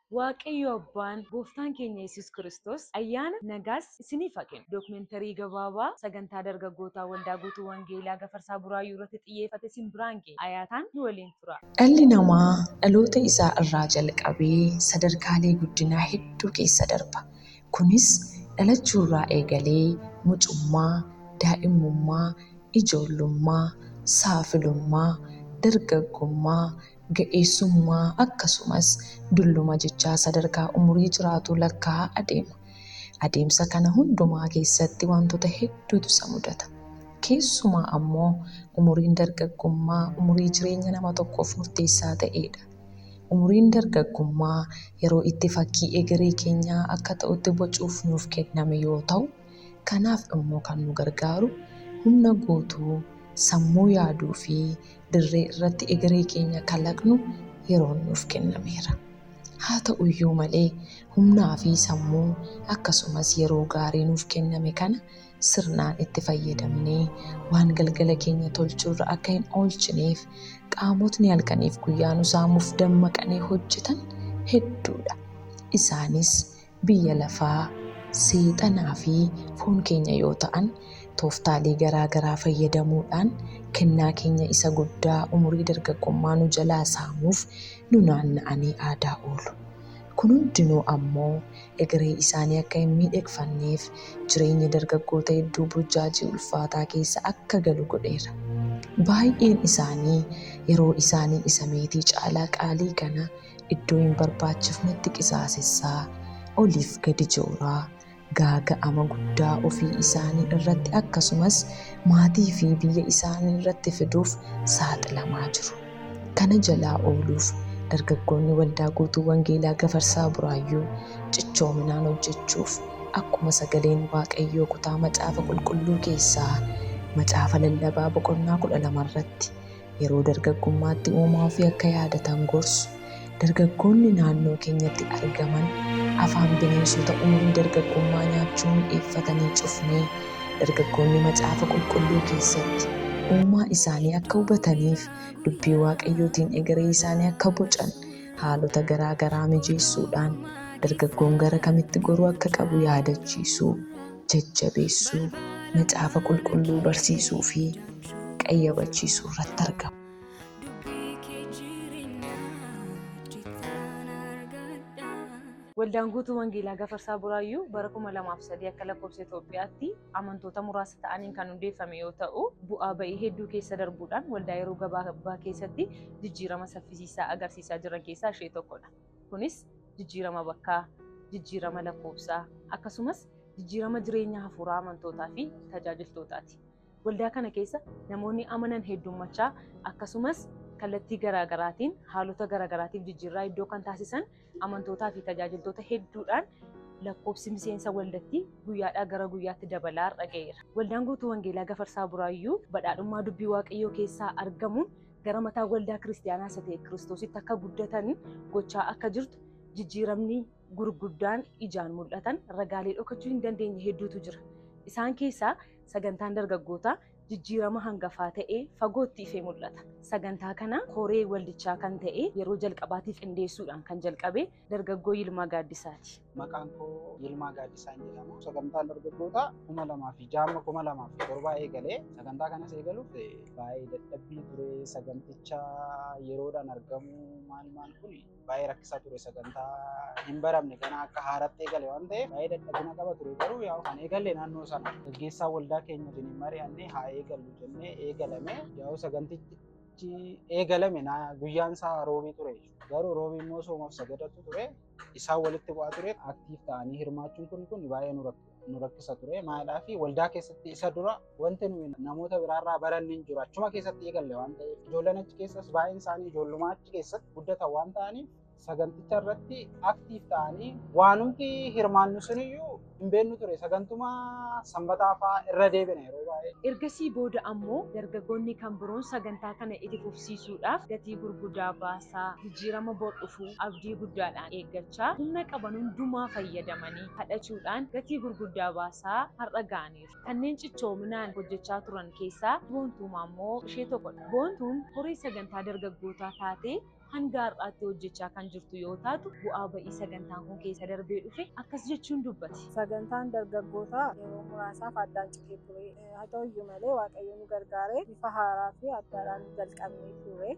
Waaqayyo Abbaan Gooftaan keenya Yesuus Kiristoos ayyaana nagaas isiniif haa kennu. Dookumentarii gabaabaa sagantaa dargaggootaa Waldaa Guutuu Wangeelaa Gafarsaa Buraayyuu irratti xiyyeeffate isin biraan geenya. Ayaataan nu waliin tura. Dhalli namaa dhaloota isaa irraa jalqabee sadarkaalee guddinaa hedduu keessa darba. Kunis dhalachuurraa eegalee mucummaa, daa'imummaa, ijoollummaa, saafilummaa, dargaggummaa, ga'eessummaa akkasumas dulluma jechaa sadarkaa umurii jiraatu lakkaa'aa adeema. Adeemsa kana hundumaa keessatti wantoota hedduutu isa mudata. Keessumaa ammoo umuriin dargaggummaa umurii jireenya nama tokkoof murteessaa ta'edha. Umuriin dargaggummaa yeroo itti fakkii egeree keenyaa akka ta'utti bocuuf nuuf kenname yoo ta'u, kanaaf immoo kan nu gargaaru humna guutuu, sammuu yaaduu fi dirree irratti egeree keenya kalaqnu yeroon nuuf kennameera. Haa ta'uyyuu malee humnaa fi sammuu akkasumas yeroo gaarii nuuf kenname kana sirnaan itti fayyadamnee waan galgala keenya tolchuurra akka hin oolchineef qaamotni halkaniif guyyaa nu saamuuf dammaqanii hojjetan hedduudha. Isaanis biyya lafaa, seexanaa fi foon keenya yoo ta'an tooftaalee garaa garaa fayyadamuudhaan kennaa keenya isa guddaa umurii dargaggummaa nu jalaa saamuuf nu naanna'anii aadaa oolu. Kun hundinuu ammoo egeree isaanii akka hin miidhagfanneef jireenya dargaggoota hedduu burjaajii ulfaataa keessa akka galu godheera. Baay'een isaanii yeroo isaanii isa meetii caalaa qaalii kana iddoo hin barbaachifnetti qisaasessaa, oliif gadi jooraa, gaaga'ama guddaa ofii isaanii irratti akkasumas maatii fi biyya isaanii irratti fiduuf saaxilamaa jiru. Kana jalaa ooluuf dargaggoonni Waldaa Guutuu Wangeelaa Gafarsaa Buraayyuu cichoominaan hojjechuuf akkuma sagaleen Waaqayyoo kutaa Macaafa Qulqulluu keessaa Macaafa Lallabaa boqonnaa 12 irratti yeroo dargaggummaatti uumaa ofii akka yaadatan gorsu, dargaggoonni naannoo keenyatti argaman afaan bineensota umurii dargaggummaa nyaachuu mi'eeffatanii cufnee dargaggoonni Macaafa Qulqulluu keessatti uumaa isaanii akka hubataniif dubbii Waaqayyootiin egeree isaanii akka bocan haalota garaa garaa mijeessuudhaan dargaggoon gara kamitti goruu akka qabu yaadachiisuu, jajjabeessuu, Macaafa Qulqulluu barsiisuu fi qayyabachiisuu irratti argamu. Waldaan Guutuu Wangeelaa Gafarsaa Buraayyuu bara 2003 akka lakkoofsa Itoophiyaatti amantoota muraasa ta'aniin kan hundeeffame yoo ta'u, bu'aa ba'ii hedduu keessa darbuudhaan waldaa yeroo gabaabaa keessatti jijjiirama saffisiisaa agarsiisaa jiran keessaa ishee tokkodha. Kunis jijjiirama bakkaa, jijjiirama lakkoofsaa akkasumas jijjiirama jireenya hafuuraa amantootaa fi tajaajiltootaati. Waldaa kana keessa namoonni amanan heddummachaa akkasumas kallattii garaagaraatiin haalota garaagaraatiif jijjiirraa iddoo kan taasisan amantootaa fi tajaajiltoota hedduudhaan lakkoofsi miseensa waldattii guyyaadhaa gara guyyaatti dabalaa har'a ga'eera. Waldaan Guutuu Wangeelaa Gafarsaa Buraayyuu badhaadhummaa dubbii Waaqayyoo keessaa argamuun gara mataa waldaa kiristiyaanaa isa ta'e Kiristoositti akka guddatan gochaa akka jirtu jijjiiramni gurguddaan ijaan mul'atan ragaalee dhokachuu hin dandeenye hedduutu jira. Isaan keessaa sagantaan dargaggootaa jijjiirama hangafaa ta'ee fagootti ifee mul'ata. Sagantaa kana koree waldichaa kan ta'e yeroo jalqabaatiif qindeessuudhaan kan jalqabe dargaggoo Yilmaa Gaaddisaati. Maqaan koo Yilmaa Gaaddisaan jedhama. Sagantaan dargaggootaa 2006 2007 eegalee sagantaa kanas eegaluuf baay'ee dadhabbii ture. Saganticha yeroodhaan argamu maal maal kun baay'ee rakkisaa ture. Sagantaa hin baramne kana akka haaratti eegale waan ta'eef baay'ee dadhabina qaba ture. Garuu yaa kan eegalle naannoo sana gaggeessaa waldaa keenya wajjin mari'annee haa eegallu jennee eegalame. Yaa'u sagantichi eegalame guyyaan isaa roobii ture. Garuu roobii immoo soomaaf sagadatu ture. Isaan walitti bu'aa ture. Aktiif ta'anii hirmaachuun kun baay'ee nu rakkisa ture. Maadhaa fi waldaa keessatti isa dura wanti nuyi namoota biraarraa baranne hin jiru. Achuma keessatti eegalle waan ta'eef ijoolleen achi keessas baay'een isaanii ijoollumaa achi keessatti guddatan waan ta'aniif saganticha irratti aktiif ta'anii waanumti hirmaannu suniyyuu Hin beeknu ture, sagantuma sanbataa fa'aa irra deebina yeroo baay'ee. Ergasii booda ammoo dargaggoonni kan biroon sagantaa kana itti fufsiisuudhaaf gatii gurguddaa baasaa, jijjiirama bor dhufuu abdii guddaadhaan eeggachaa, humna qaban hundumaa fayyadamanii kadhachuudhaan gatii gurguddaa baasaa har'a ga'aniiru. Kanneen cichoominaan hojjechaa turan keessaa Boontuun ammoo ishee tokkodha. Boontuun horii sagantaa dargaggootaa taatee hanga har'aatti hojjechaa kan jirtu yoo taatu, bu'aa ba'ii sagantaan kun keessa darbee dhufe akkas jechuun dubbatti. Sagantaan dargaggootaa yeroo muraasaaf addaan citee ture. Haa ta'uyyuu malee Waaqayyo nu gargaaree bifa haaraa fi addaadhaan jalqabnee ture.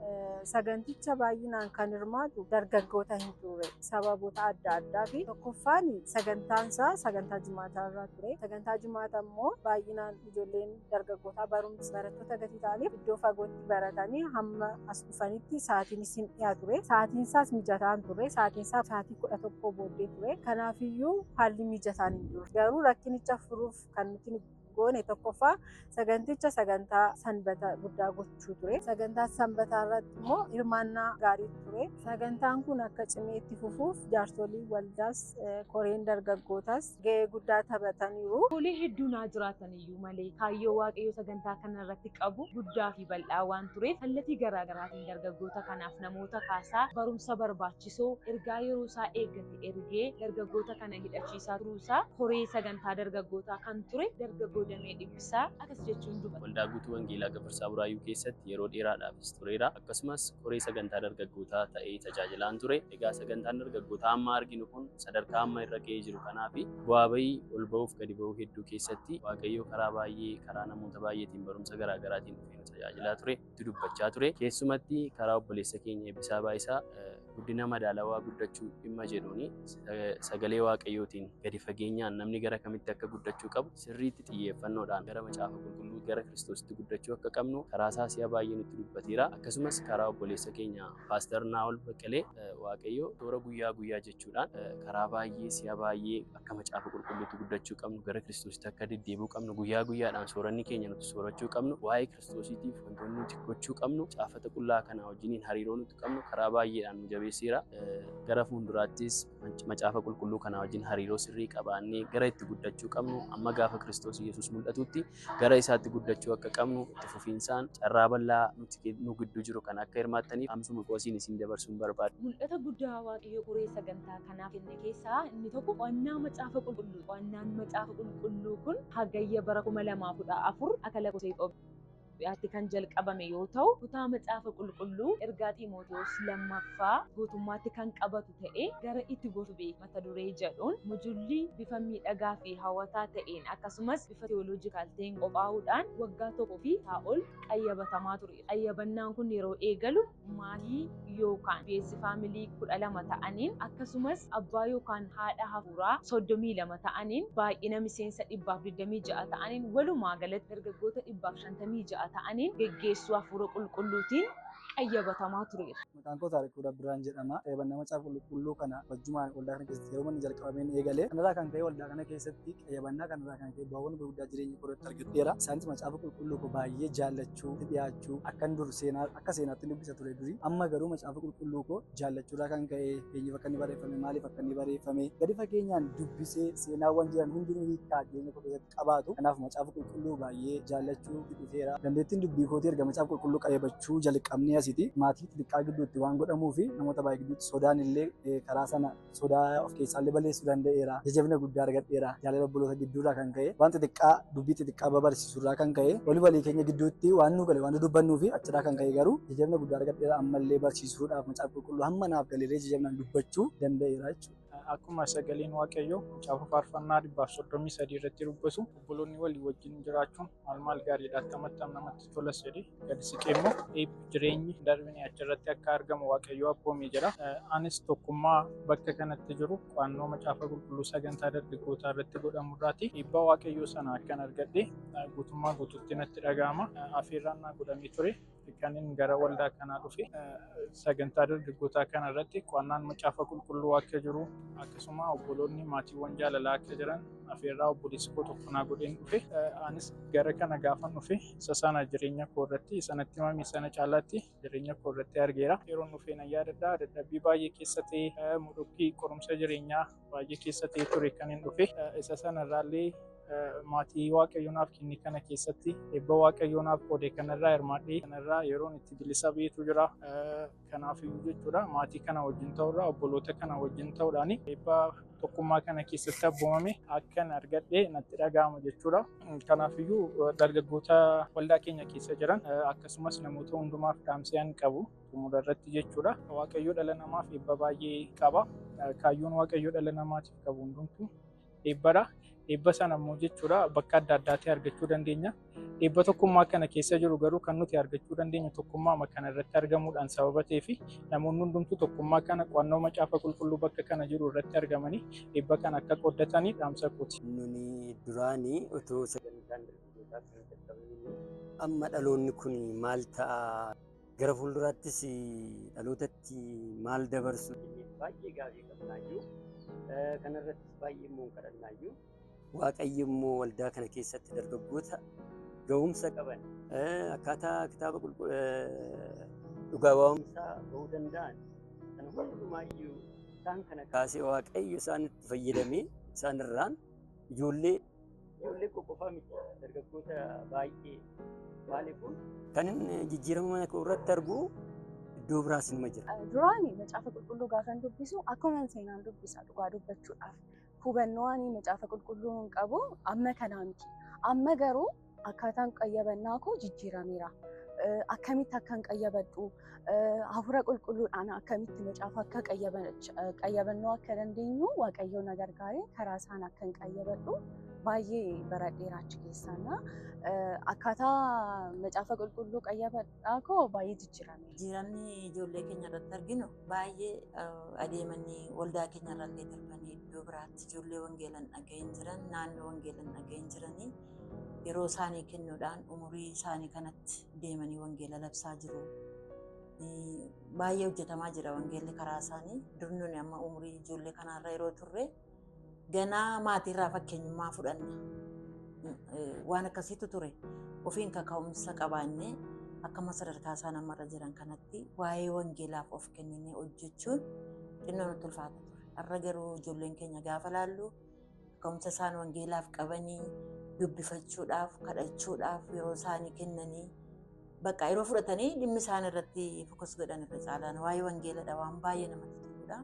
Saganticha baay'inaan kan hirmaatu dargaggoota hin turre, sababoota adda addaa fi tokkoffaan sagantaan isaa sagantaa jimaataa irraa ture. Sagantaa jimaataa immoo baay'inaan ijoolleen dargaggootaa barumsa barattoota gatii ta'aniif iddoo fagootti baratanii hamma as dhufanitti sa'aatiinis hin dhiyaa ture. Sa'aatiin isaas mijataa hin turre. Sa'aatiin isaa sa'aatii 11 booddee ture. Kanaafiyyuu haalli mijataan hin jiru. Garuu rakkinicha furuuf kan nuti goone tokkoffaa saganticha sagantaa sanbata guddaa gochuu ture. Sagantaa sanbataa irratti immoo hirmaannaa gaarii ture. Sagantaan kun akka cimee itti fufuuf jaarsolii waldaas koreen dargaggootaas gahee guddaa taphataniiru. Toolee hedduun haa jiraatan iyyuu malee kaayyoo Waaqayyoo sagantaa kana irratti qabu guddaa fi bal'aa waan tureef kallattii garaa garaatiin dargaggoota kanaaf namoota kaasaa barumsa barbaachisoo ergaa yeroo isaa eeggate ergee dargaggoota kana hidhachiisaa turuusaa koree sagantaa dargaggootaa kan ture dargaggoo Damee Dhibbisaa akkas jechuun dubbata. Waldaa Guutuu Wangeelaa Gafarsaa Buraayyuu keessatti yeroo dheeraadhaafis tureera. Akkasumas koree sagantaa dargaggootaa ta'ee tajaajilaan ture. Egaa sagantaan dargaggootaa amma arginu kun sadarkaa amma irra ga'ee jiru kanaa fi bu'aa bayii ol ba'uuf gadi ba'uu hedduu keessatti Waaqayyo karaa baay'ee karaa namoota baay'eetiin barumsa garaa garaatiin dhufee nu tajaajilaa ture, itti dubbachaa ture. Keessumatti karaa obboleessa keenya Eebbisaa Baayisaa guddina madaalawaa guddachuu dhimma jedhuuni sagalee Waaqayyootiin gadi fageenyaan namni gara kamitti akka guddachuu qabu sirriitti xiyyeeffannoodhaan gara macaafa qulqulluu gara Kiristoositti guddachuu akka qabnu karaa isaa si'a baay'ee nutti dubbateera. Akkasumas karaa obboleessa keenya Paaster Naa'ol Baqqalee Waaqayyo toora guyyaa guyyaa jechuudhaan karaa baay'ee si'a baay'ee akka macaafa qulqulluutti guddachuu qabnu, gara Kiristoositti akka deddeebi'uu qabnu, guyyaa guyyaadhaan sooranni keenya nuti soorachuu qabnu, waa'ee Kiristoosiitiif wantoonni nuti gochuu qabnu, caafata qullaa kanaa wajjiniin hariiroo nuti qabnu karaa baay'eedhaan nu jabeesseera. Gara fuulduraattis macaafa qulqulluu kanaa wajjin hariiroo sirrii qabaannee gara itti guddachuu qabnu, amma gaafa Kiristoos Yesuus mul'atutti gara isaatti guddachuu akka qabnu itti fufiinsaan carraa bal'aa nuti nu gidduu jiru kan akka hirmaattaniif amsuma qoosiin isin dabarsuun barbaada. Mul'ata guddaa Waaqayyo koree sagantaa kanaaf kenne keessaa inni tokko qo'annaa macaafa qulqulluu. Qo'annaan macaafa qulqulluu kun hagayya bara 2014 akka lakkoofsa Itoophiyaatti kan jalqabame yoo ta'u, kutaa macaafa qulqulluu ergaa Xiimotewos lammaffaa guutummaatti kan qabatu ta'ee gara itti gorsu beek mata duree jedhuun mujullii bifa miidhagaa fi hawwataa ta'een akkasumas bifa teoloojikaal ta'een qophaa'uudhaan waggaa tokkoo fi isaa ol qayyabatamaa ture. Qayyabannaan kun yeroo eegalu maatii yookaan beessi faamilii 12 ta'aniin akkasumas abbaa yookaan haadha hafuuraa 32 ta'aniin baay'ina miseensa 126 ta'aniin walumaa galatti dargaggoota 156 ta'aniin geggeessuu hafuura qulqulluutiin qayyabatamaa tureera. Maqaan koo Taarikuu Dabbiraan jedhama. Qayyabannaa macaafa qulqulluu kana wajjumaan waldaa kana keessatti yeroo inni jalqabameen eegale. Kanarraa kan ka'e waldaa kana keessatti qayyabannaa kanarraa kan ka'e bu'aawwan gurguddaa jireenya koo irratti argadheera. Isaanis macaafa qulqulluu koo baay'ee jaallachuu, dhiyaachuu, akkan dur seenaa akka seenaatti dubbisa ture durii. Amma garuu macaafa qulqulluu koo jaallachuurraa kan ka'e eenyuuf akka inni barreeffame, maaliif akka inni barreeffame gadi fageenyaan dubbisee seenaawwan jiran hundinuu hiikkaa jireenya koo keessatti qabaatu. Kanaaf macaafa qulqulluu baay'ee jaallachuu dhufeera. Dandeettiin dubbii kootii erga macaafa qulqulluu qayyabachuu jalqabnee asiiti maatii xixiqqaa gidduutti waan godhamuu fi namoota baay'ee gidduutti sodaan illee karaa sana sodaa of keessaa illee balleessuu danda'eera. Jajjabina guddaa argadheera. Jaalala obboloota gidduurraa kan ka'e waan xixiqqaa dubbii xixiqqaa babarsiisurraa kan ka'e walii walii keenya gidduutti waan nu gale waan nu dubbannuu fi achirraa kan ka'e garuu jajjabina guddaa argadheera. Ammallee barsiisuudhaaf macaafa qulqulluu hamma naaf galeeree jajjabinaan dubbachuu danda'eera jechuudha. Akkuma sagaleen Waaqayyoo macaafa faarfannaa 133 irratti dubbatu obboloonni walii wajjin jiraachuun maal maal gaariidha, akkamittam namatti tolas jedhee gadi siqee immoo eebbi jireenyi darbine achirratti akka argamu Waaqayyoo abboomee jira. Anis tokkummaa bakka kanatti jiru qo'annoo macaafa qulqulluu sagantaa dargaggootaa irratti godhamu irraati dhiibbaa Waaqayyoo sana akkan argadhe guutummaa guutuutti natti dhaga'ama. Afeerraan naa godhamee ture. Kanin gara waldaa kanaa dhufe sagantaa dargaggootaa kana irratti qo'annaan macaafa qulqulluu akka jiru akkasuma obboloonni maatiiwwan jaalalaa akka jiran afeerraa obboleessi koo tokko naa godheen dhufe. Anis gara kana gaafan dhufe isa sana jireenya koo irratti sanatti himame sana caalaatti jireenya koo irratti argeera. Yeroon dhufee nan yaadadha dadhabbii baay'ee keessa ta'e mudhukkii qorumsa jireenyaa baay'ee keessa ta'e ture kan hin dhufe. Isa sanarraallee maatii Waaqayyoo naaf kenne kana keessatti eebba Waaqayyoo naaf qoode kanarraa hirmaadhee kanarraa yeroon itti bilisa ba'eetu jira. Kanaafiyyuu jechuudha maatii kana wajjin ta'uurraa obboloota kana wajjin ta'uudhaan eebba tokkummaa kana keessatti abboomame akkan argadhe natti dhaga'ama jechuudha. Kanaafiyyuu dargaggoota waldaa keenya keessa jiran akkasumas namoota hundumaaf dhaamsa ani qabu xumura irratti jechuudha. Waaqayyoo dhala namaaf eebba baay'ee qaba. Kaayyoon Waaqayyoo dhala namaatiif qabu hundumtuu eebbadha. Eebba sana immoo jechuudha bakka adda addaatti argachuu dandeenya. Eebba tokkummaa kana keessa jiru garuu kan nuti argachuu dandeenyu tokkummaa kana irratti argamuudhaan sababa ta'eef namoonni hundumtuu tokkummaa kana qo'annoo macaafa qulqulluu bakka kana jiru irratti argamanii eebba kana akka qooddatanii dhaamsa kooti. Nuni duraanii otoo sagantaan dargaggootaa kan jalqabamiin amma dhaloonni kun maal ta'a gara fuulduraattis dhalootatti maal dabarsu jennee baay'ee gaafii qabnaayyuu kanarrattis baay'ee immoo kadhannaayyuu. Waaqayyo immoo waldaa kana keessatti dargaggoota ga'umsa qaban akkaataa kitaaba dhugaa waa'umsaa ba'uu danda'an kana hundumaayyuu isaan kana kaasee Waaqayyo isaanitti fayyadamee isaan irraan ijoollee qoqqofaa miti dargaggoota baay'ee maaliif kan inni jijjiirama mana koo irratti argu iddoo biraas nima jira. Duraani macaafa qulqulluu gaafan dubbisu akkuma seenaan dubbisa dhugaa dubbachuudhaaf. Hubannoo ani macaafa qulqulluu hin qabu amma kanaa miti. Amma garuu akkaataan qayyabannaa koo jijjiirameera. Akkamitti akkan qayyabadhu, hafuura qulqulluudhaan akkamitti macaafa akka qayyabannoo akka dandeenyu Waaqayyo na gargaaree karaa isaan akkan qayyabadhu baay'ee baradheera achi keessaana. Akkaataa macaafa qulqulluu qayyabadhaa koo baay'ee jijjiirameera. Jijjiiramni ijoollee keenya irratti arginu baay'ee adeemanii waldaa keenya irrallee darbanii iddoo biraatti ijoollee wangeelan dhaga'in jiran naannoo wangeelan dhaga'in jiranii yeroo isaanii kennuudhaan umurii isaanii kanatti deemanii wangeela labsaa jiru. Baay'ee hojjetamaa jira wangeelli karaa isaanii. Dur nuni amma umurii ijoollee kanaarra yeroo turre ganaa maatiirraa fakkeenyummaa fudhanna. Waan akkasiitu ture. Ofiin kaka'umsa qabaannee akkuma sadarkaa isaan ammarra jiran kanatti waa'ee wangeelaaf of kenninee hojjechuun xinnoo nutti ulfaata ture. Har'a garuu ijoolleen keenya gaafa laallu kaka'umsa isaan wangeelaaf qabanii dubbifachuudhaaf, kadhachuudhaaf yeroo isaanii kennanii bakka yeroo fudhatanii dhimmi isaan irratti fokus godhan irra caalaan waa'ee wangeeladha waan baay'ee namatti toludha.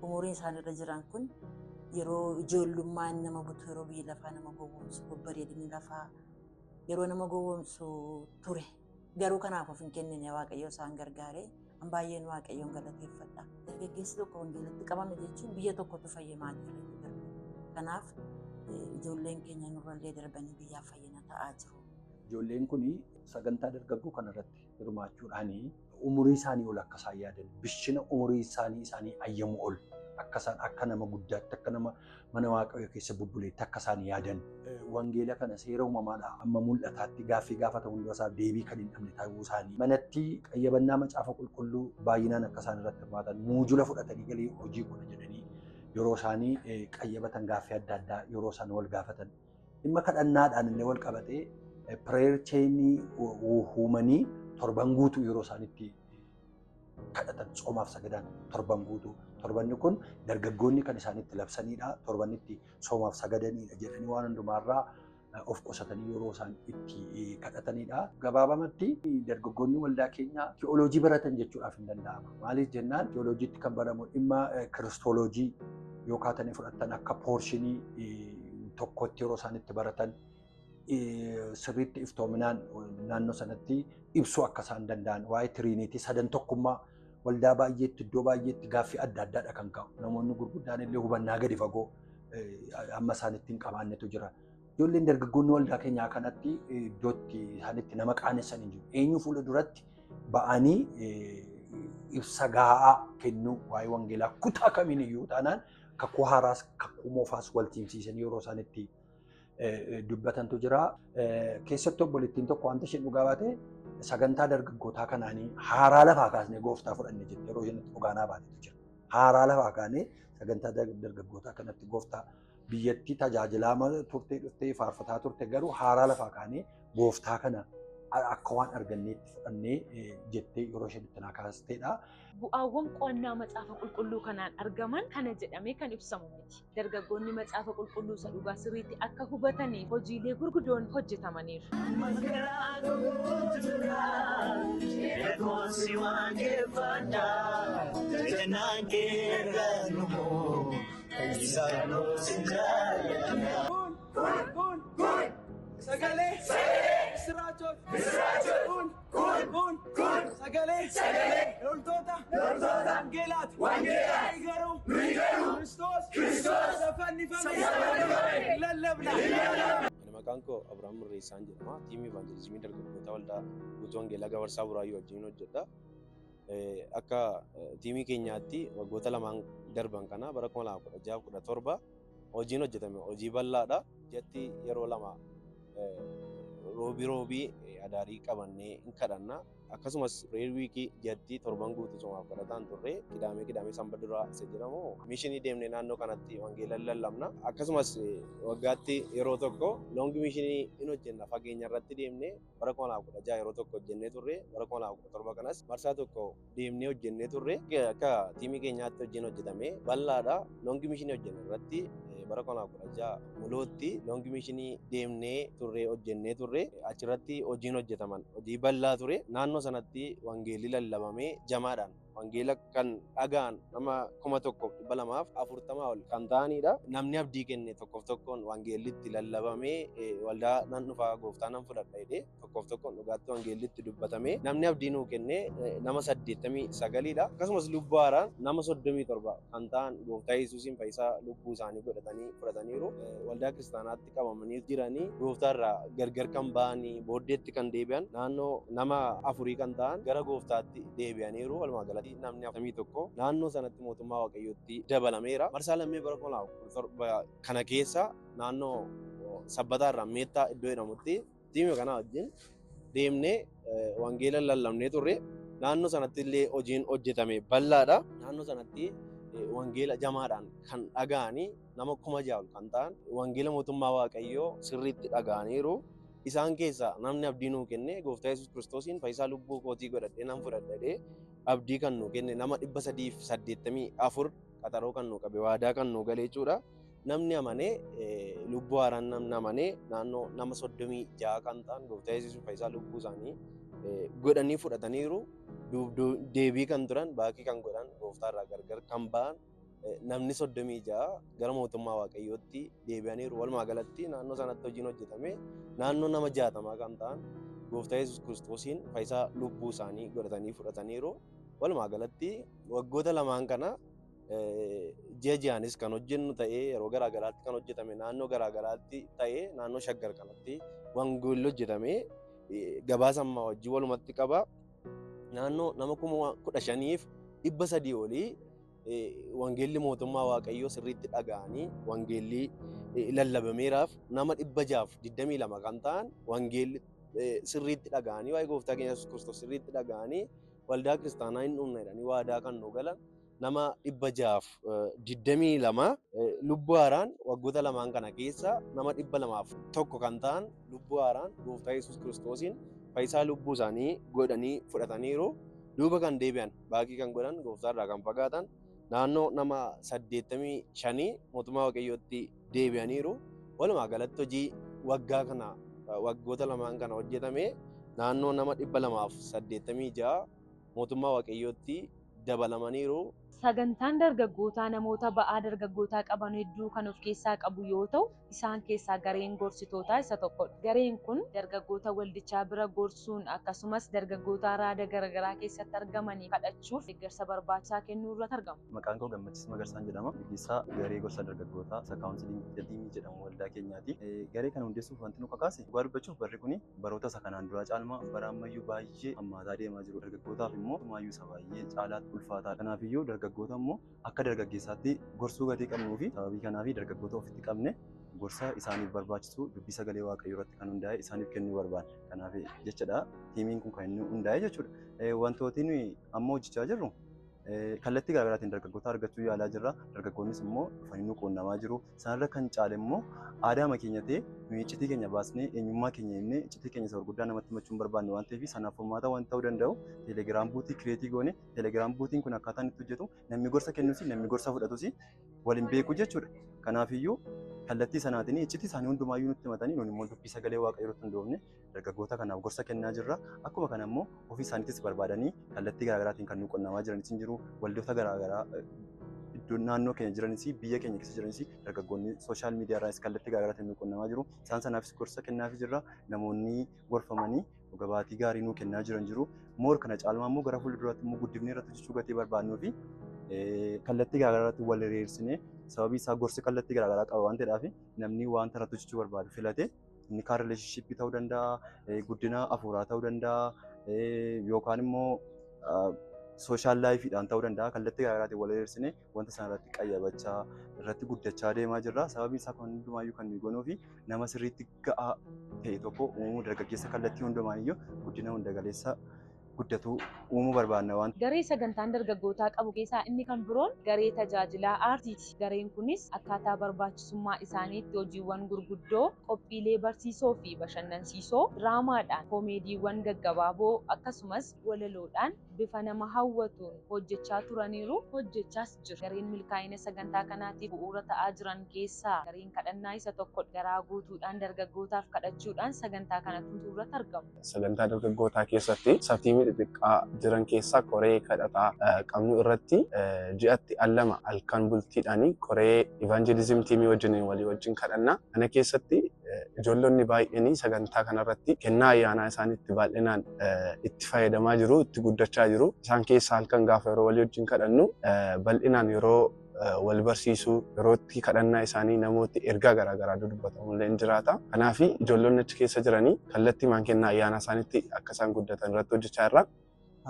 Umuriin isaan irra jiran kun yeroo ijoollummaan nama butu yeroo biyyi lafaa nama gowwoomsu babbareedinni lafaa yeroo nama gowwoomsu ture. Garuu kanaaf of hin kennine Waaqayyo isaan gargaaree an baay'een Waaqayyoon galateeffadha. Dargaggeessi tokko wangeelatti qabame jechuun biyya tokkotu fayye maatii irratti darbe. Kanaaf ijoolleen keenya nurrallee darbanii biyyaaf fayyina ta'aa jiru. Ijoolleen kun sagantaa dargaggoo kanarratti hirmaachuudhaan umurii isaanii ol akka isaan yaadan bishina umurii isaanii ayyamu ol akka isaan akka nama guddaatti akka nama mana Waaqayyoo keessa bubbuleetti akka isaan yaadan wangeela kana seera uumamaadha amma mul'ataatti gaaffii gaafata hundumaa isaaf deebii kan hin dhabne ta'uu isaanii manatti qayyabannaa macaafa qulqulluu baay'inaan akka isaan irratti hirmaatan muujula fudhatanii galii hojii godha jedhanii yeroo isaanii qayyabatan gaaffii adda addaa yeroo isaan wal gaafatan dhimma kadhannaadhaan illee wal qabatee prayer chainii uumanii torban guutuu yeroo isaanitti kadhatan soomaaf sagadaan torban guutuu. Torbanni kun dargaggoonni kan isaanitti labsanidha. Torbanni itti soomaaf sagadanidha jedhanii waan hundumaarraa of qusatanii yeroo isaan itti kadhatanidha. Gabaabamatti dargaggoonni waldaa keenyaa tiyooloojii baratan jechuudhaaf hin danda'ama. Maaliif jennaan tiyooloojiitti kan baramu dhimma kiristooloojii yoo kaatanii fudhatan akka poorshinii tokkotti yeroo isaan itti baratan sirriitti iftoominaan naannoo sanatti ibsuu akka isaan danda'an waa'ee tiriiniitii sadan tokkummaa waldaa baay'eetti iddoo baay'eetti gaaffii adda addaadha kan ka'u. Namoonni gurguddaan illee hubannaa gadi fagoo amma isaanitti hin qabaannetu jira. Ijoolleen dargaggoonni waldaa keenyaa kanatti iddootti isaanitti nama qaanessan hin jiru. Eenyu fuula duratti ba'anii ibsa gahaa kennuu waa'ee wangeelaa kutaa kamiin iyyuu taanaan kakuu haaraas kakuu moofaas wal tiimsiisanii yeroo isaan itti dubbatantu jira. Keessattuu obboleettiin tokko wanta isheen dhugaa baate Sagantaa dargaggootaa kanaanii haaraa lafaa kaasnee gooftaa fudhanne jettee yeroo isheen itti dhugaanaa baatetu jira. Haaraa lafaa kaanee sagantaa dargaggootaa kanatti gooftaa biyyattii tajaajilaa turtee dhuftee faarfataa turte garuu haaraa lafaa kaanee gooftaa kana akka waan arganneetti fudhannee jettee yeroo isheen itti naa kaasteedha. Bu'aawwan qo'annaa macaafa qulqulluu kanaan argaman kana jedhamee kan ibsamu miti. Dargaggoonni macaafa qulqulluu isa dhugaa sirriitti akka hubataniif hojiilee gurguddoon hojjetamaniiru. Sagalee misiraachoot kun kun kun kun sagalee loltoota wangeelaati nuyi garuu Kiristoos fannifame lallabna. Ani maqaan koo Abiraam Mirreessaan jedhama. Tiimii Ivaanjelizimii dargaggoota waldaa guutuu Wangeelaa Gabarsaa Buraayyuu wajjin hojjedha. Akka tiimii keenyaatti waggoota lamaan darban kana bara 2016-17 hojiin hojjetame hojii bal'aadha. Jatti yeroo lama roobii roobii adaarii qabannee hin kadhanna. Akkasumas reer wiikii jatti torban guutuu somaaf kadhataan turre qidaamee qidaamee sanba duraa isa jedhamu mishinii deemnee naannoo kanatti wangeela lallabna. Akkasumas waggaatti yeroo tokko long mishinii hin hojjenna fageenya irratti deemnee bara 2016 yeroo tokko hojjennee turre bara 2017 kanas marsaa tokko deemnee hojjennee turre akka tiimii keenyaatti hojiin hojjetame bal'aadha. Long mishinii hojjenne irratti bara 2016 mulootti long mishinii deemnee turre hojjennee turre achirratti hojiin hojjetaman hojii bal'aa ture. Naannoo sanatti wangeelli lallabamee jamaadhaan wangeela kan dhaga'an nama 1240 ol kan ta'anidha. Namni abdii kenne tokkoof tokkoon wangeelli itti lallabamee waldaa nan dhufaa gooftaa nan fudhadha jedhee tokkoof tokkoon dhugaatti wangeelli itti dubbatamee namni abdii nuu kenne nama 89dha. Akkasumas lubbuu haaraan nama 37 kan ta'an gooftaa Yesuusiin fayyisaa lubbuu isaanii godhatanii fudhataniiru. Waldaa kiristaanaatti qabamanii jiranii gooftaa irraa gargar kan ba'anii booddeetti kan deebi'an naannoo nama 4 kan ta'an gara gooftaatti deebi'aniiru. Walumaa galatti namni 41 naannoo sanatti mootummaa Waaqayyootti dabalameera. Marsaa lammii bara 2017 kana keessa naannoo sabbataa irraa meettaa iddoo jedhamutti tiimii kana wajjin deemnee wangeela lallabnee turre. Naannoo sanatti illee hojiin hojjetame bal'aadha. Naannoo sanatti wangeela jamaadhaan kan dhaga'anii nama 6,000 ol kan ta'an wangeela mootummaa Waaqayyoo sirriitti dhaga'aniiru. Isaan keessaa namni abdii nuu kenne gooftaa Yesuus Kiristoosiin fayyisaa lubbuu kootii godhadhee nan fudhadha jedhee abdii kan nuu kenne nama 384 qaxaroo kan nuu qabe waadaa kan nuu gale jechuudha. Namni amanee lubbuu haaraan namni amanee naannoo nama 36 kan ta'an gooftaa Yesuus fayyisaa lubbuu isaanii godhanii fudhataniiru. Deebii kan turan baakii kan godhan gooftaa irraa gargar kan ba'an namni 36 gara mootummaa Waaqayyootti deebi'aniiru. Walumaa galatti naannoo sanatti hojiin hojjetame naannoo nama 60 kan ta'an gooftaa Yesuus Kiristoosiin fayyisaa lubbuu isaanii godhatanii fudhataniiru. Walumaa galatti waggoota lamaan kana ji'a ji'aanis kan hojjennu ta'ee yeroo garaagaraatti kan hojjetame naannoo garaagaraatti ta'ee naannoo shaggar kanatti wangeelli hojjetame gabaasa ammaa wajjin walumatti qaba. Naannoo nama 15,300 olii wangeelli mootummaa Waaqayyoo sirriitti dhaga'anii wangeelli lallabameeraaf nama 622 kan ta'an wangeelli sirriitti dhaga'anii waa'ee gooftaa keenya Yesuus Kiristoos sirriitti dhaga'anii waldaa kiristaanaa hin dhumne jedhanii waadaa kan nu galan nama 622 lubbuu haaraan waggoota lamaan kana keessa nama 201 kan ta'an lubbuu haaraan gooftaa Yesuus Kiristoosiin fayyisaa lubbuu isaanii godhanii fudhataniiru. Duuba kan deebi'an baakii kan godhan gooftaa irraa kan fagaatan naannoo nama 85 mootummaa Waaqayyootti deebi'aniiru. Walumaa galatti hojii waggaa kana waggoota lamaan kana hojjetame naannoo nama 286 mootummaa Waaqayyootti dabalamaniiru. Sagantaan dargaggootaa namoota ba'aa dargaggootaa qaban hedduu kan of keessaa qabu yoo ta'u, isaan keessaa gareen gorsitootaa isa tokkodha. Gareen kun dargaggoota waldichaa bira gorsuun akkasumas dargaggoota raada garaagaraa keessatti argamanii kadhachuuf deeggarsa barbaachisaa kennuu irratti argamu. Maqaan koo Gammachiis Magarsaan jedhama. Gaggeessaa garee gorsa dargaggootaa isa counseling team jedhamu waldaa keenyaati. Garee kana hundeessuuf wanti nu kakaase dhugaa dubbachuuf barri kuni baroota isa kanaan duraa caalmaa bara ammayyuu baay'ee hammaataa deemaa jiru. Dargaggootaaf immoo maayyuu isa baay'ee caalaatti ulfaataadha. Kanaafiyyuu dargaggoota immoo akka dargaggeessaatti gorsuu gatii qabnuu fi sababii kanaa fi dargaggoota ofitti qabne Gorsa isaaniif barbaachisu dubbii sagalee Waaqayyoo irratti kan hundaa'e isaaniif kennuu barbaada. Kanaaf jechadha tiimiin kun kan inni hundaa'e jechuudha. Wantooti nuyi amma hojjechaa jirru kallattii garaagaraatiin dargaggoota argachuu yaalaa jirra. Dargaggoonnis immoo dhufanii nu quunnamaa jiru. Isaanirra kan caale immoo aadaa keenya ta'e nuyi iccitii keenya baasnee eenyummaa keenya himnee iccitii keenya isa gurguddaa namatti himachuu hin barbaanne waan ta'eef sanaaf furmaata waan ta'uu danda'u Telegram bot create goone. Telegram botiin kun akkaataan itti hojjetu namni gorsa kennus namni gorsa fudhatus waliin beeku jechuudha. Kanaafiyyuu kallattii sanaatiin iccitii isaanii hundumaayyuu nutti himatanii nuti immoo dubbii sagalee Waaqayyoo irratti hundoofne dargaggoota kanaaf gorsa kennaa jirra. Akkuma kana immoo ofii isaaniitis barbaadanii kallattii garaagaraatiin kan nu qunnamaa jiranis hin jiru. Waldoota garaagaraa iddoo naannoo keenya jiranis biyya keenya keessa jiranis dargaggoonni social media irraas kallattii garaagaraatiin nu qunnamaa jiru. Isaan sanaafis gorsa kennaafii jirra. Namoonni gorfamanii dhugabaatii gaarii nuu kennaa jiran jiru. More kana caalmaa immoo gara fuulduraatti immoo guddifnee irratti hojjechuu gatii barbaadnuu fi kallattii garaagaraatti wal hiriirsinee, sababii isaa gorsi kallattii garaagaraa qaba waan ta'eedhaaf, namni wanta irratti hojjechuu barbaadu filate inni kaan relationship ta'uu danda'a, guddina hafuuraa ta'uu danda'a, yookaan immoo social lifeiidhaan ta'uu danda'a. Kallattii garaagaraatiin wal hiriirsinee wanta sana irratti qayyabachaa irratti guddachaa deemaa jirra. Sababiin isaa kun hundumaayyuu kan nuyi goonuu fi nama sirriitti ga'aa ta'e tokko uumuu, dargaggeessa kallattii hundumaaniyyuu guddina hunda galeessa guddatu uumuu barbaanna waan. Garee sagantaan dargaggootaa qabu keessaa inni kan biroon garee tajaajilaa aartiiti. Gareen kunis akkaataa barbaachisummaa isaaniitti hojiiwwan gurguddoo, qophiilee barsiisoo fi bashannansiisoo, diraamaadhaan, koomeediiwwan gaggabaaboo akkasumas walaloodhaan bifa nama hawwatuun hojjechaa turaniiru, hojjechaas jiru. Gareen milkaa'ina sagantaa kanaatiif bu'uura ta'aa jiran keessaa gareen kadhannaa isa tokkodha. Garaa guutuudhaan dargaggootaaf kadhachuudhaan sagantaa kana tumsuu irratti argamu. Sagantaa dargaggootaa keessatti subteamii xixiqqaa jiran keessaa koree kadhataa qabnu irratti ji'atti al lama halkan bultiidhaan koree evangelism teamii wajjin walii wajjin kadhanna. Kana keessatti ijoollonni baay'een sagantaa kanarratti kennaa ayyaanaa isaaniitti baay'inaan itti fayyadamaa jiru, itti guddachaa jiru. Isaan keessaa halkan gaafa yeroo walii wajjin kadhannu bal'inaan yeroo wal barsiisuu, yeroo itti kadhannaa isaanii namooti ergaa garaagaraa dubbatamu illee ni jiraata. Kanaaf ijoollonni achi keessa jiranii kallattii maan kennaa ayyaanaa isaaniitti akka isaan guddatan irratti hojjechaa jirra.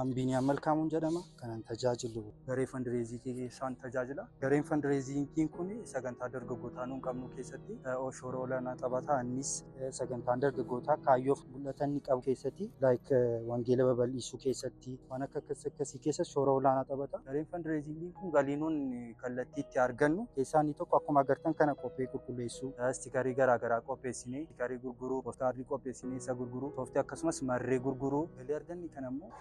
An Malkaamuun jedhama. Kanan tajaajilu garee fundraisingii keessaan tajaajila. Gareen fundraisingiin kun sagantaa dargaggootaa nuun qabnu keessatti shoora olaanaa taphata. Innis sagantaan dargaggootaa kaayyoof mul'ata inni qabu keessatti, like wangeela babal'isuu keessatti, waan akka akkas akkasii keessatti shoora olaanaa taphata. Gareen fundraisingiin kun galii nuun kallattii itti argannu keessaa inni tokko akkuma agartan kana qophee qulqulleessuu, stikerii garaagaraa qopheessinee stikerii gurguruu, postcardii qopheessinee isa gurguruu, sooftii akkasumas marree gurguruu. Galii arganni kana immoo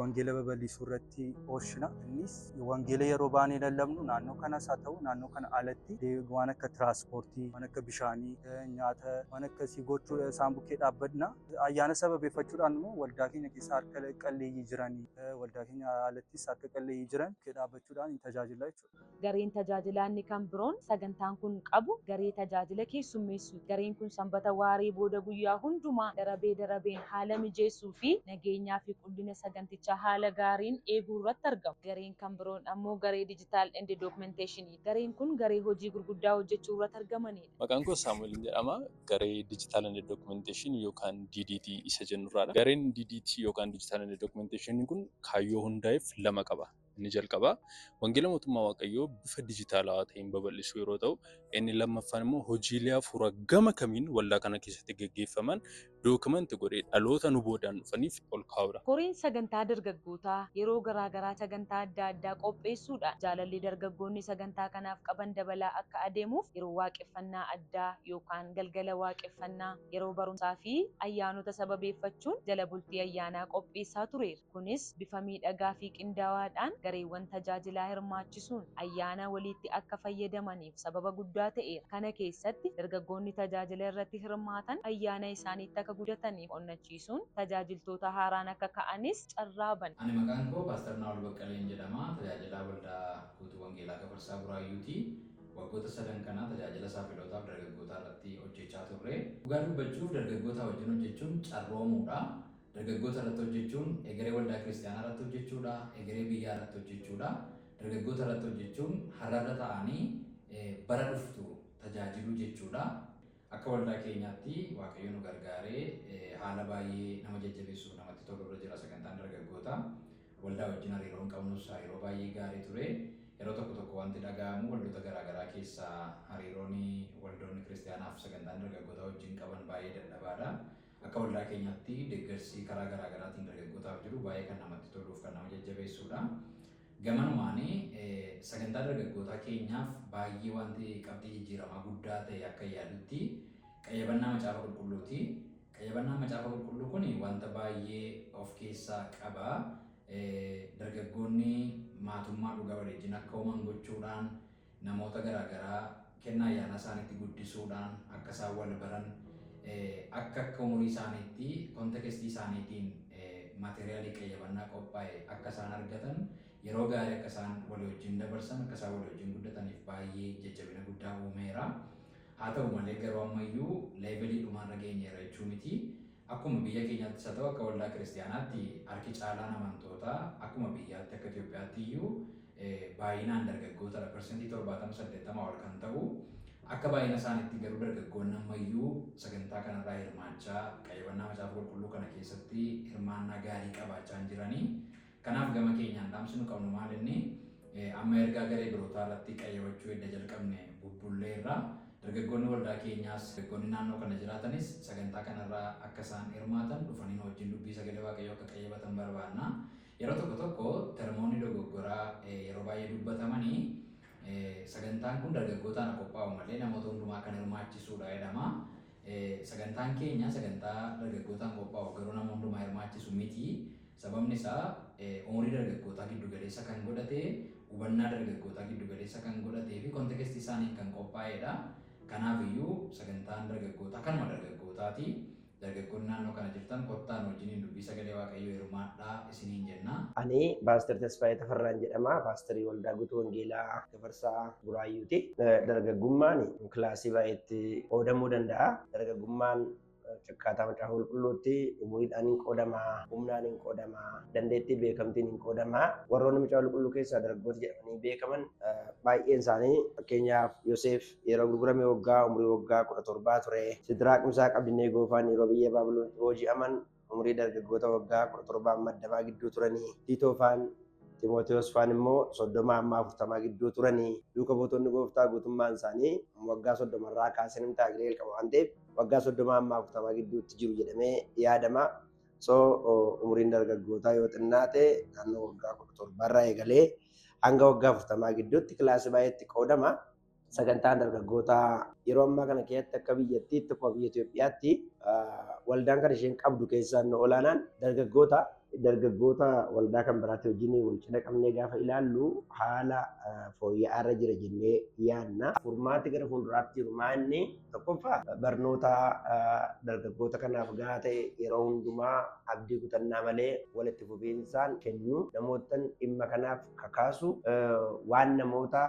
wangeela babal'isuu irratti oolchina. Innis wangeela yeroo baanee lallabnu naannoo kanas haa ta'u naannoo kana alatti waan akka tiraanspoortii, waan akka bishaanii, nyaata, waan akkasii gochuu isaan bukkee dhaabbadna. Ayyaana sababeeffachuudhaan immoo waldaa keenya keessa harka qalleeyyii jiranii, waldaa keenya alattis harka qalleeyyii jiran bukkee dhaabbachuudhaan hin tajaajila jechuudha. Gareen tajaajilaa inni kan biroon sagantaan kun qabu garee tajaajila keessummeessuuti. Gareen kun sanbata waaree booda guyyaa hundumaa darabee darabeen haala mijeessuu fi nageenyaa fi qulqullina sagantichaa haala gaariin eeguu irratti argamu. Gareen kan biroon ammoo garee digital and documentation. Gareen kun garee hojii gurguddaa hojjechuu irratti argamanidha. Maqaan koo Saamu'eel jedhama. Garee digital and documentation yookaan DDT isa jennurraadha. Gareen DDT yookaan digital and documentation kun kaayyoo hundaa'eef lama qaba. Inni jalqabaa wangeela mootummaa Waaqayyoo bifa dijitaalawaa ta'een babal'isuu yeroo ta'u, inni lammaffaan immoo hojiilee hafuuraa gama kamiin waldaa kana keessatti gaggeeffaman document godhee dhaloota nu boodaan dhufaniif ol kaa'uudha. Koreen sagantaa dargaggootaa yeroo garaagaraa sagantaa adda addaa qopheessuudhaan jaalalli dargaggoonni sagantaa kanaaf qaban dabalaa akka adeemuuf yeroo waaqeffannaa addaa yookaan galgala waaqeffannaa, yeroo barumsaa fi ayyaanota sababeeffachuun jala bultii ayyaanaa qopheessaa tureera. Kunis bifa miidhagaa fi qindaawaadhaan gareewwan tajaajilaa hirmaachisuun ayyaana walitti akka fayyadamaniif sababa guddaa ta'eera. Kana keessatti dargaggoonni tajaajila irratti hirmaatan ayyaana isaaniitti akka guddataniif onnachiisuun tajaajiltoota haaraan akka ka'anis carraa bana. Ani maqaan koo Paaster Naawol Baqqaleen jedhama. Tajaajilaa waldaa guutuu Wangeelaa Gafarsaa Buraayyuuti. Waggoota sadan kana tajaajila saafilotaaf dargaggootaa irratti hojjechaa turre. Dhugaa dubbachuuf dargaggoota wajjin hojjechuun carroomuudha. Dargaggoota irratti hojjechuun egeree waldaa kiristaanaa irratti hojjechuudha. Egeree biyyaa irratti hojjechuudha. Dargaggoota irratti hojjechuun har'arra ta'anii bara dhuftu tajaajiluu jechuudha. Akka waldaa keenyaatti Waaqayyo nu gargaaree haala baay'ee nama jajjabeessuuf namatti tolu irra jira sagantaan dargaggoota. Waldaa wajjin hariiroon qabnus hariiroo baay'ee gaarii ture. Yeroo tokko tokko wanti dhaga'amu waldoota garaagaraa keessaa hariiroon waldoonni kiristaanaaf sagantaan dargaggootaa wajjin qaban baay'ee dadhabaadha. Akka waldaa keenyaatti deeggarsi karaa garaagaraatiin dargaggootaaf jiru baay'ee kan namatti toluuf kan nama jajjabeessudha. Gamanumaan sagantaa dargaggootaa keenyaaf baay'ee wanti qabxii jijjiiramaa guddaa ta'e akka yaadutti qayyabannaa macaafa qulqulluuti. Qayyabannaa macaafa qulqulluu kun wanta baay'ee of keessaa qaba. Dargaggoonni maatummaa dhugaa waliin akka uuman gochuudhaan namoota garaagaraa kennaa ayyaana isaaniitti guddisuudhaan akka isaan wal baran akka akka umurii isaaniitti kontekestii isaaniitiin maateriyaalii qayyabannaa qophaa'e akka isaan argatan yeroo gaarii akka isaan walii wajjin dabarsan akka isaan walii wajjin guddataniif baay'ee jajjabina guddaa uumeera. Haa ta'u malee garuu ammayyuu leevelii dhumaarra geenyeera jechuu miti. Akkuma biyya keenyaattis haa ta'u akka waldaa kiristaanaatti harki caalaan amantootaa akkuma biyyaatti akka Itoophiyaatti iyyuu baay'inaan dargaggootadha. Parsentii 70-80 ol kan ta'u. Akka baay'ina isaaniitti garuu dargaggoonni ammayyuu sagantaa kanarraa hirmaachaa qayyabannaa macaafa qulqulluu kana keessatti hirmaannaa gaarii qabaachaa hin jiranii. Kanaaf gama keenyaan dhaamsi nu qabnu maal inni amma ergaa garee birootaa irratti qayyabachuu edda jalqabne bubbulleerra. Dargaggoonni waldaa keenyaas dargaggoonni naannoo kana jiraatanis sagantaa kanarraa akka isaan hirmaatan dhufanii nu wajjin dubbii sagalee waaqayyoo akka qayyabatan barbaanna. Yeroo tokko tokko termoonni dogoggoraa yeroo baay'ee dubbatamanii sagantaan kun dargaggootaan qophaa'u malee namoota hundumaa kan hirmaachisudha jedhama. Sagantaan keenya sagantaa dargaggootaan qophaa'u garuu nama hundumaa hirmaachisu miti. Sababni isaa umurii dargaggootaa giddu galeessa kan godhate, hubannaa dargaggootaa giddu galeessa kan godhatee fi kontekestii isaaniin kan qophaa'edha. Kanaaf iyyuu sagantaan dargaggootaa kanuma dargaggootaati. Dargaggoonni naannoo kana jirtan kottaan wajjiniin dubbii sagalee waaqayyoo hirmaadhaa isiniin jenna. Ani Paaster Tasfaayee Tafarraan jedhama. Paasterii Waldaa Guutuu Wangeelaa Gafarsaa Buraayyuuti. Dargaggummaan kilaasii baay'eetti qoodamuu danda'a. Dargaggummaan akkaataa macaafa qulqulluutti umuriidhaan hin qoodama, humnaan hin qoodama, dandeettii beekamtiin hin qoodama. Warroonni macaafa qulqulluu keessaa dargaggoota jedhamanii beekaman baay'een isaanii fakkeenyaaf Yoseef yeroo gurgurame waggaa umurii waggaa 17 ture. Sidiraaq Misaaq Abdineegoo faan yeroo biyya Baabiloonitti booji'aman umurii dargaggoota waggaa 17 amma 20 gidduu turanii. Tiitoo faan Timotewoos faan immoo 30 amma 40 gidduu turanii. Duuka buutonni gooftaa guutummaan isaanii waggaa 30 irraa kaasanii tajaajila jalqabu waan ta'eef waggaa 30 amma 40 gidduutti jiru jedhamee yaadama. So umuriin dargaggootaa yoo xinnaate naannoo waggaa 17 irraa eegalee hanga waggaa 40 gidduutti kilaasii baay'eetti qoodama. Sagantaan dargaggootaa yeroo ammaa kana keessatti akka biyyattiitti akkuma biyya Itoophiyaatti waldaan kan isheen qabdu keessaa inni olaanaan dargaggoota dargaggoota waldaa kan biraatti wajjin wal cina qabnee gaafa ilaallu haala fooyya'aa irra jira jennee yaadna. Furmaati gara fuulduraatti jiru maanni tokkoffaa barnoota dargaggoota kanaaf gahaa ta'e yeroo hundumaa abdii kutannaa malee walitti fufiinsaan kennu namoota dhimma kanaaf kakaasu waan namoota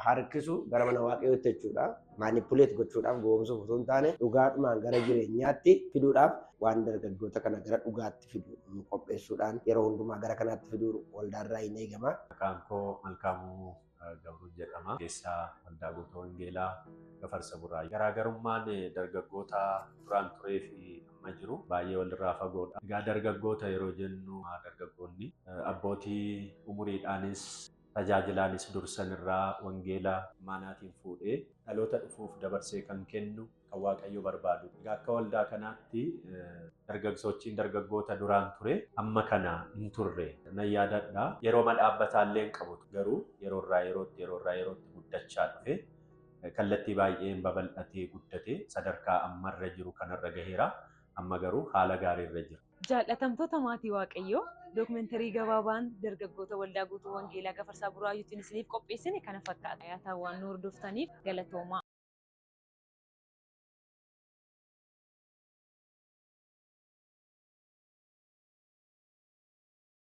harkisu gara mana waaqayyootti jechuudha. Maanipuleet gochuudhaaf goomsuuf osoo hin taane dhugaadhumaan gara jireenyaatti fiduudhaaf waan dargaggoota kana gara dhugaatti fidu qopheessuudhaan yeroo hundumaa gara kanaatti fiduun waldaarraa hin eegama. Maqaan koo Malkaamuu Gabruu jedhama. Keessaa Waldaa Guutuu Wangeelaa Gafarsa Buraayyuu. Garaagarummaan dargaggoota duraan turee fi amma jiru baay'ee walirraa fagoodha. Egaa dargaggoota yeroo jennu dargaggoonni abbootii umuriidhaanis tajaajilaanis dursan irraa wangeela imaanaatiin fuudhee dhaloota dhufuuf dabarsee kan kennu kan Waaqayyo barbaadu. Egaa akka waldaa kanaatti dargagsochiin dargaggoota duraan ture amma kana hin turre nan yaadadha. Yeroo dhaabbataa illee hin qabu garuu yeroo irraa yerootti yeroo irraa yerootti guddachaa dhufe kallattii baay'een babal'atee guddate sadarkaa ammarra jiru kanarra gaheera. Amma garuu haala gaariirra jira. Jaallatamtoota maatii Waaqayyoo dookumentarii gabaabaan dargaggoota Waldaa Guutuu Wangeelaa Gafarsaa Buraayyuutiin isiniif qopheessine kana fakkaata. Yaataa waan nu hordoftaniif galatoomaa.